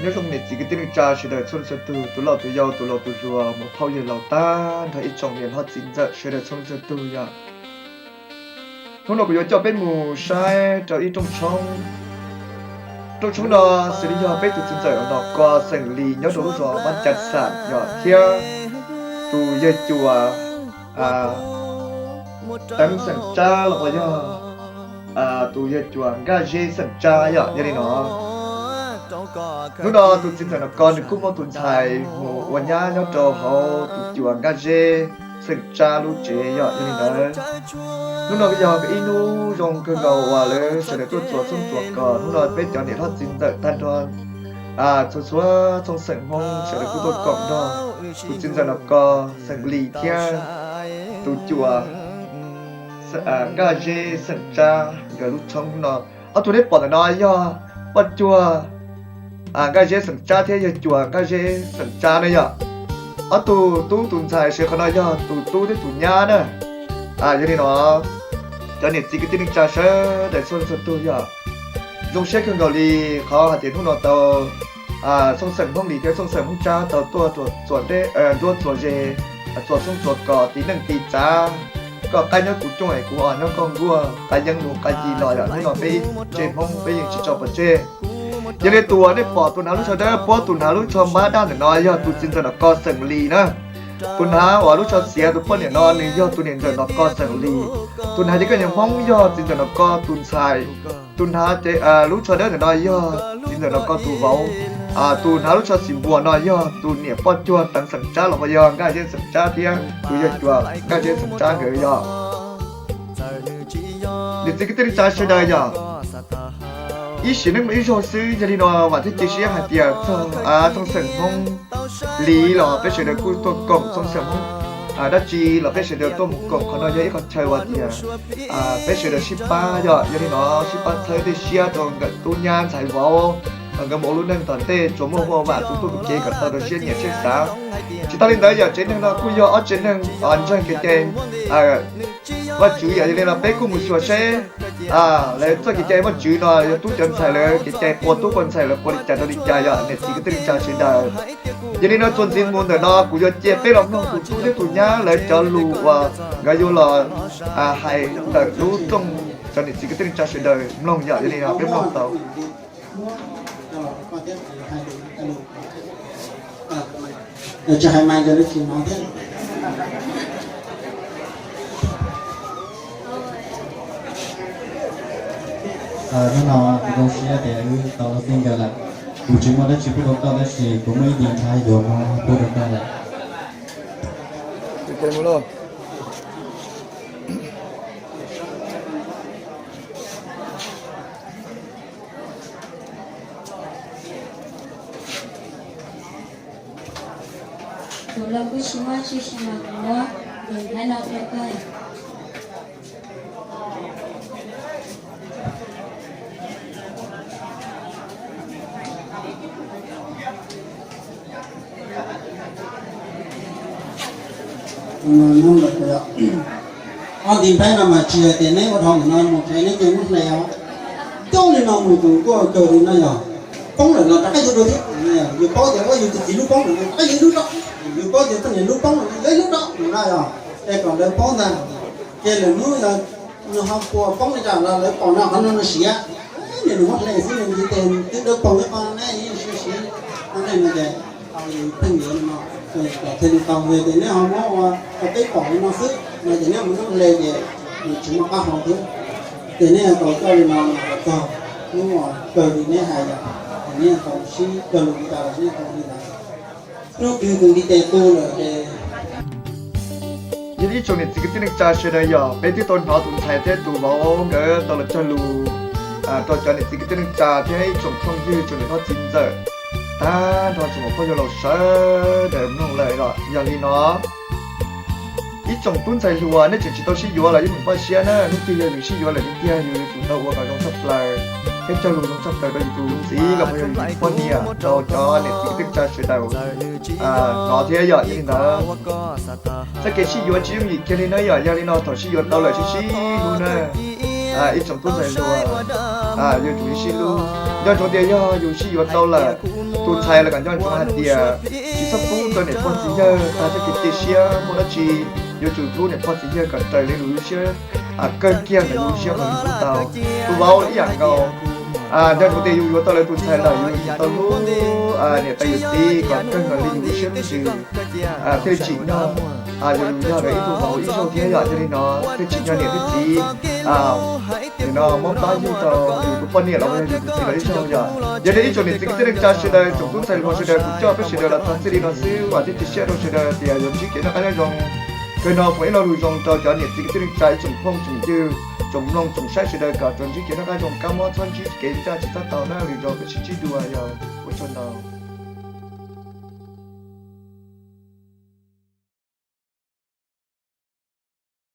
Nyob zoo niam txiv kwv tij neej tsa sawv daws txhua leej txhua tug, tus loj tus yau, tus laus tus hluas, muam phauj yawg laus tag nrho ib tsoom niam hlob txiv ntxawm sawv daws txhua leej txhua tug yom. Hnub no kuv yuav coj peb mus saib rau ib rooj tshoob. Rooj tshoob no xws li yog peb tus txiv ntxawm Nom Kos xeem Lis nyob rau lub zos Vaj Ca Xam yom, thiab tus yawg cuas Teev xeem Tsab los puas yog tus yawg cuas Nkaj Zeb xeem Tsab yom. Yog li no, hnub no tus txiv ntxawm Nom Kos nws kuj muaj tus ntxhais mus ua nyab nyob rau hauv tus cuas Nkaj Zeb xeem Tsab lub tsev yom. Yog li ntawd, hnub no yog ib hnub zoo kawg nkaus uas lawv sawv daws tuaj txuas txoob txuas kos. Hnub no peb cov niam hlob txiv ntxawm tag nrho txhua txhua txhooj xeem Hmoob sawv daws kuj tuaj koom nrog tus txiv ntxawm Nom Kos xeem Lis thiab tus cuas Nkaj Zeb xeem Tsab nkawd lub tshoob no. Ob tug nej pom ntawm no yog poj cuag Nkaj Zeb xeem Tsab thiab yawg cuas Nkaj Zeb xeem Tsab na yom. Ob tug tub tus ntxhais sawv qhov no yog tus tub thiab tus nyab na. Yog li no, cov niam txiv kwv tij neej tsa sawv daws txhua leej txhua tug yog zoo siab kawg nkaus li qhov hais tias hnub no tau txhooj xeem Hmoob Lis thiab txhooj xeem Hmoob Tsab tau tuaj txuas nruab txuas zes, txuas txoob txuas kos, tiv neej tiv tsav, koj qaib nyob kuv cooj es kuv os nyob koj nkuaj, qab yeeb mus qab yi los yom. Hnub no peb ib tse Hmoob peb yeej tsis tso pov tseg. Yog li tus uas nej pom tus hnav lub tsho dawb puab, tus hnav lub tsho npab daj ntawm no yog tus txiv ntxawm Nom Kos xeem Lis na. Tus hnav uas lub tsho xiav tus poj niam no nws yog tus niam ntxawm Nom Kos xeem Lis. Tus hnav ces koj niam Hmoob yog txiv ntxawm Nom Kos tus ntxhais. Tus hnav lub tsho dawb ntawm no yog txiv ntxawm Nom Kos tus vauv. Tus hnav lub tsho xim npuas no yog tus niam poj cuag Teev xeem Tsab los puas yog Nkaj Zeb xeem Tsab thiab tus yawg cuas Nkaj Zeb xeem Tsab nkawd yog. Niam txiv kwv tij neej tsa sawv daws yog ib sim neej mus ib zaug xwb, yog li no vam thiab cia siab hais tias txog txhooj xeem Hmoob Lis los peb sawv daws kuj tuaj koom, txhooj xeem Hmoob dab tsi los peb sawv daws tuaj mus koom. Qhov no yog ib qho chaw uas tias peb sawv daws sib pab yog, yog li no sib pab txhawb tej siab rau nkawm tub nyab ntxhais vauv, nkawd mus ua lub neej tom ntej tsuas muaj huaj vam tu tuaj tus kev kom tau rau siab nyiam siab xav. Tsis tas li ntawd yog tsev neeg no kuj yog ob tsev neeg ntseeg kev cai Vajtswv yom. Yog li no peb kuj mus xyuas seb lawv txoj kev cai Vajtswv no yog tub cov ntxhais lawv kev cai qua tub qua ntxhais lawv qua li cas rau li cas yom, niam txiv kwv tij neej tsa sawv daws. Yog li no txuas ntxiv mus ntawm no kuv yuav cia peb los mloog tus tub thiab tus nyab lawv cov lus uas nkawd yuav los hais ntawm lub rooj, cov niam txiv kwv tij neej tsa sawv daws mloog yom. Yog li no peb mloog tau. Hnub no kuv zoo siab tias wb tau ua txij nkawm lawm. Kuv tsis muaj dab tsi pub rau koj tab sis kuv muaj ib diav ntshav yuav muab pub rau koj lawm. Kuv los kuj tsis muaj dab tsi mas kuv muab nws nyob no rau koj. Ob nti npaib no mas tsis hais tias neb ua dhau ntawm no mus pem neb ces muab hle os. Coj li no mus tus nkuaj kawg li no yog poob lawm no rov qab yuav dua thiab. Yus paub tias yus tus txiv lub poob lawm no rov qab yuav ib lub rau, yus paub tias poj niam lub poob lawm no yuav ib lub rau no yog, es kom lawv paub ntag. Ces lawm hnub yog nws ho puas poob li cas los lawv pom no qhov no no siav, nws muab hle xwb nws ntxiv tes twb dawb paug ib qho neb yeej siav siav no ne no ces pheej yuav li no, kom thiaj li tau. Yog tias neb ho muab ua rau peb pom li no xwb no ces neb mus nub hle ces nws tsis muaj qab hau thiab. Ces neb tau coj li no kom txog hnub uas kawg li neb hais yom, ces neb tau sib cog lus li cas los neb tau li ntawd. Hnub twg tus ntiv tes tu lawm ces Yog ib tsoom niam txiv kwv tij neej tsa sawv daws yog peb twb tau hnov tus ntxhais thiab tus vauv nkawd tau los cog lus rau cov niam txiv kwv tij neej tsa thiab ib tsoom phooj ywg tsoom niam hlob txiv ntxawm tag nrho tsoom muam phauj yawg laus sawv daws mloog lawm. Yog li no ib tsoom tub ntxhais hluas nej tseem tsis tau sib yuav los yeej meem npaj siab na, hnub twg yog yus sib yuav lawm tiag tiag yus yuav tsum tau ua kom zoo tshaj plaws thiab cog lus zoo tshaj plaws rau yus tus txiv los puas yog yus tus poj niam rau cov niam txiv kwv tij neej tsa sawv daws hnov thiab. Yog li ntawd txoj kev sib yuav tsis yooj yim kiag li na yom. Yog li no thaum sib yuav tau lawm sib sib hlub na ib tsoom tub ntxhais hluas, yuav tsum sib hlub. Nco ntsoov tias yog yus sib yuav tau lawm Tus ntxhais los kom nco ntsoov hais tias tsis txhob pub rau niam pog txiv yawg tag txoj kev cia siab, muaj dab tsi yuav tsum hlub niam pog txiv yawg kom raws li lub siab, kawg kiag ntawm lub siab mas tau. Tus vauv ib yam nkaus, nco ntsoov tias yus yuav tau lawv tus ntxhais lawm yus yuav tsum tau hlub niam tais yawm txiv kom raws nkaus li yus lub siab lub ntsws thiaj li tsim nyog yus yog lawv ib tug vauv ib zaug thiab yom. Yog li no thiaj tsim nyog niam thiab txiv nim no muab pab yug rau yus tus poj niam los yog yus tus txiv lawv ib zaug yom. Yog li ib tsoom niam txiv kwv tij neej tsa sawv daws, tsoom tub ntxhais hluas sawv daws, kuv coj peb sawv daws los txog txij li no xwb, vam thiab cia siab rau sawv daws tias yuav ntsib kev noj qab nyob zoo. Kawg no foom ib lo lus zoo rau cov niam txiv kwv tij neej tsa ib tsoom phooj tsoom ywg, tsoom mloog tsoom saib sawv daws kom tsuas ntsib kev noj qab zoo, kab mob txhob ntsib kev ncaj tsis txhob tau na, lwm zaus peb sib ntsib dua, yog ua tsaug ntau.